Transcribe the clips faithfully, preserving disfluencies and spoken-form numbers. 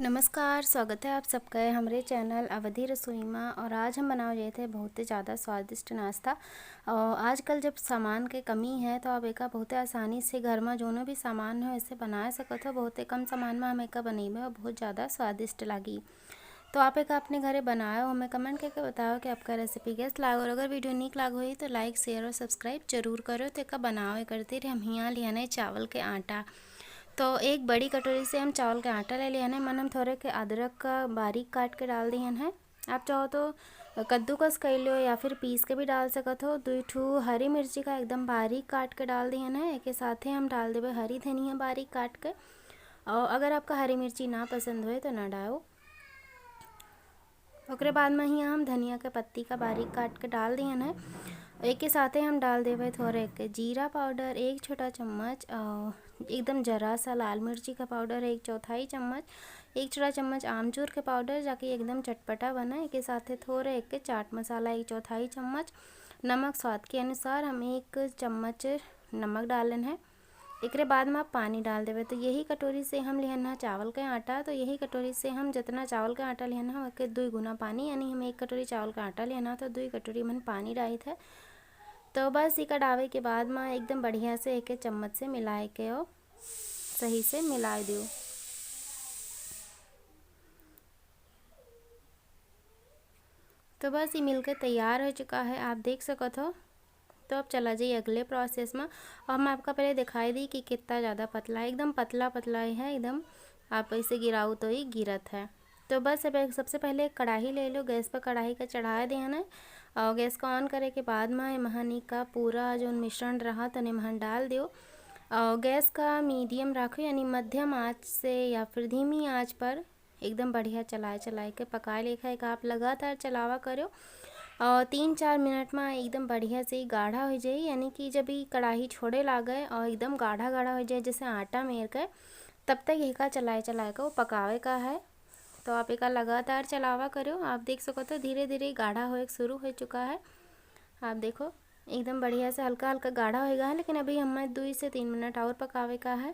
नमस्कार, स्वागत है आप सबका हमरे चैनल अवधी रसोई मा। और आज हम बनावे जात है बहुत ही ज़्यादा स्वादिष्ट नाश्ता। और आजकल जब सामान के कमी है, तो आप एका बहुत आसानी से घर मा जोनो भी सामान है, इसे बना सकत हो। बहुत ही कम सामान मा हम एका बनेबे और बहुत ज़्यादा स्वादिष्ट लागी। तो आप एका अपने घरे बनाओ, हमें comment करके बताओ कि आपका recipe कैस लागो। और अगर video नीक लाग होई, तो like, share और subscribe जरूर करो। तो एका बनाओ, एकर तीर हम हियाँ लिहन है चावल के आटा। तो एक बड़ी कटोरी से हम चावल के आटा ले लिहन है। मन हम थोरे के अदरक का बारीक काट के डाल दिहन है। आप चाहो तो कद्दूकस कर लो या फिर पीस के भी डाल सकत हो। दुई ठू हरी मिर्ची का एकदम बारीक काट के डाल दिहन है। एके साथे हम डाल देबे हरी धनिया बारीक काट के। और अगर आपका हरी मिर्ची ना पसंद होए, तो ना डालो। ओकरे बाद मा ही हम धनिया के पत्ती का बारीक काट के डाल दिहन है। एके साथे हम डाल देबे थोरे के जीरा powder एक छोटा चम्मच, और एकदम जरा सा लाल मिर्ची का powder एक चौथाई चम्मच, एक छोटा चम्मच आमचूर के powder, जाकि एकदम चटपटा बना। एके साथे थोरे के चाट मसाला एक चौथाई चम्मच, नमक स्वाद के अनुसार हम एक चम्मच नमक डालन है। एकरे बाद मा पानी डाल देबे। तो यही कटोरी से हम लिहन है चावल के आटा, तो यही कटोरी से हम जितना चावल के आटा लिहन है, ओके दुई गुना पानी, यानी हम एक कटोरी चावल के आटा लिहन है, तो दुई कटोरी मन पानी डालित है। तो बस इका डाले के बाद मा एकदम बढ़िया से एके चम्मच से मिलाए के और सही से मिलाए दियो। तो बस ये मिलके तैयार हो चुका है, आप देख सकत हो। तो अब चला जाइए अगले process मा। और हम आपका पहले दिखाई दी कि कितना ज़्यादा पतला है, एकदम पतला पतला ही है, एकदम आप इसे गिराओ तो ही गिरत है। तो बस अब एक सबसे पहले एक कढ़ाई ले लो, गैस पर कढ़ाई का चढ़ा देना है। और गैस का on करे के बाद मा एमहन का पूरा जो मिश्रण रहा तने एमहन डाल दियो। और गैस का medium रखो, यानी मध्यम आँच से या फिर धीमी आँच पर एकदम बढ़िया चलाए चलाए के पकाए लेखा एक आप लगातार चलावा करो। और तीन चार मिनट मा एकदम बढ़िया से गाढ़ा हो जाई, यानी कि जब ई कढ़ाई छोड़े लागे और एकदम गाढ़ा गाढ़ा हो जाए जैसे आटा मेर के, तब तक एका चलाए चलाए के वो पकावे का है। तो आप एका लगातार चलावा करो। आप देख सकत हो धीरे धीरे गाढ़ा होए के शुरू हो चुका है। आप देखो एकदम बढ़िया से हल्का हल्का गाढ़ा होएगा है, लेकिन अभी हमें दुई से तीन मिनट और पकावे का है।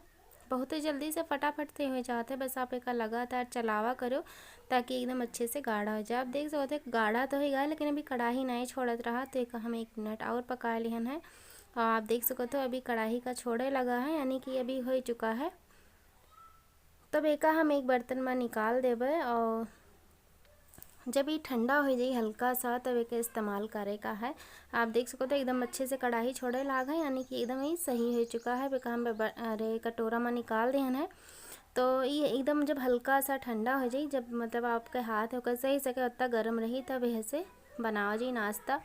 बहुत ही जल्दी से फटाफट से हो जात है, बस आप एका लगातार चलावा करो ताकि एकदम अच्छे से गाढ़ा हो जाए। आप देख सकत हो गाढ़ा तो होएगा है, लेकिन अभी कढ़ाई नहीं छोड़त रहा, तो एका हम एक मिनट और पका लिहन है। और आप देख सकत हो अभी कढ़ाई का छोड़े लगा है, यानी कि अभी हो चुका है। तब एका हम एक बर्तन मा निकाल देबे और जब ई ठंडा हो जाई हल्का सा, तब एके इस्तेमाल करे का है। आप देख सकत हो एकदम अच्छे से कढ़ाई छोड़े लाग है, यानी कि एकदम ही सही हो चुका है। एका हम ब-, अरे कटोरा मा निकाल देहन है। तो ये एकदम जब हल्का सा ठंडा हो जाई, जब मतलब आपके हाथ होकर सही सके उतना गर्म रही, तब यह से बनावा जाई नाश्ता।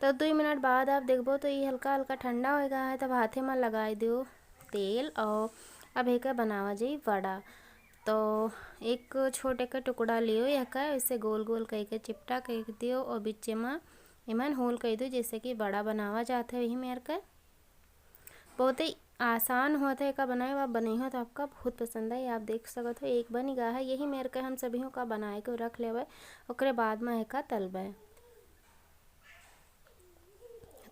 तो दुई मिनट बाद आप देखबो तो ये हल्का हल्का ठंडा हो गया है, तब हाथे मा लगाई दियो तेल और अब एके बनावा जाई वड़ा। तो एक छोटे के टुकड़ा लियो, यहका इसे गोल गोल कइके चिपटा कइ दियो और बीचे मा एमन hole कइ दियो, जैसे कि वड़ा बनावा जात है वही मेर के। बहुत ही आसान होत है एका बनाए, आप बनइहो तो आपका बहुत पसंद आई। आप देख सकत हो एक बन गया है, यही मेर के हम सभी का बनाए के रख लेबे, ओकरे बाद मा एका तलबे।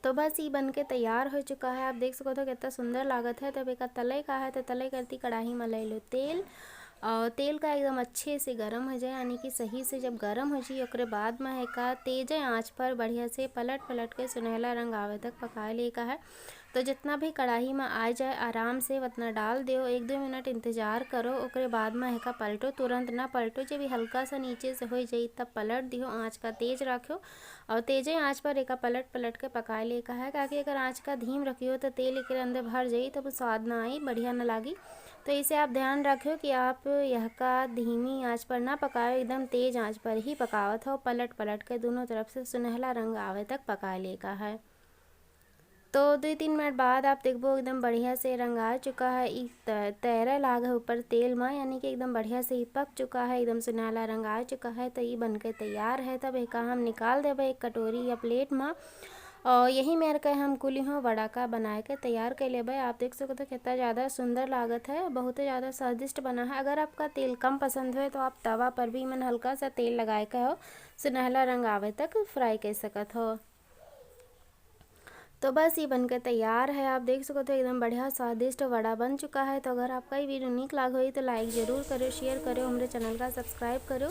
तो बस ई बन के तैयार हो चुका है। आप देख सकत हो कितना सुंदर लागत है। तब एका तले का है तो तले करती कढ़ाई मा ले लो तेल और तेल का एकदम अच्छे से गरम हो जाए, यानी कि सही से जब गरम हो जाए ओकरे बाद मा एका तेज आँच पर बढ़िया से पलट पलट के सुनहला रंग आवे तक पकाए ले का है। तो जितना भी कढ़ाई मा आ जाए आराम से उतना डाल दियो, एक दो मिनट इंतजार करो, ओकरे बाद मा एका पलटो, तुरंत ना पलटो, जब ये हल्का सा नीचे से हो जाई तब पलट दियो, आँच का तेज रखो। और तेजे आँच पर एका पलट पलट के पकाए ले का है, काकि अगर आँच का धीम रखियो तो तेल एकरे अंदर भर जाई, तब स्वाद ना आई, बढ़िया ना लागी। तो इसे आप ध्यान रखियो कि आप यहका धीमी आँच पर ना पकाओ, एकदम तेज आँच पर ही पकावत हो, पलट पलट के दोनों तरफ से सुनहला रंग आवे तक पकाए ले का है। तो दुई तीन मिनट बाद आप देखबो एकदम बढ़िया से रंग आ चुका है, ई त-, तैरे लाग है ऊपर तेल मा, यानी कि एकदम बढ़िया से ही पक चुका है, एकदम सुनहला रंग आ चुका है। तो ई बन के तैयार है। तब एका हम निकाल देबे एक कटोरी या plate मा और यही मेर के हम कुली हो वड़ा का बनाए के तैयार कर लेबे। आप देख सकत हो कितना ज़्यादा सुंदर लागत है, बहुत ही ज़्यादा स्वादिष्ट बना है। अगर आपका तेल कम पसंद होए तो आप तवा पर भी मन हल्का सा तेल लगाए के हो सुनहला रंग आवे तक fry कर सकत हो। तो बस ये बनके तैयार है। आप देख सकत हो एकदम बढ़िया स्वादिष्ट वड़ा बन चुका है। तो अगर आपका ये video नीक लाग होई तो like जरूर करो, share करो, हमरे channel का subscribe करो।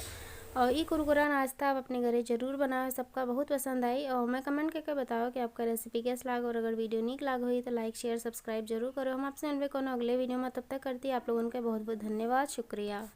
और ई कुरकुरा नाश्ता आप अपने घरे जरूर बनाओ, सबका बहुत पसंद आई। और मैं comment करके बताओ कि आपका recipe कैस लाग, और अगर video नीक लाग होई तो like share subscribe जरूर करो। हम आपसे मिलबे कोनो अगले video में, तब तक करती आप लोगन के बहुत बहुत धन्यवाद, शुक्रिया।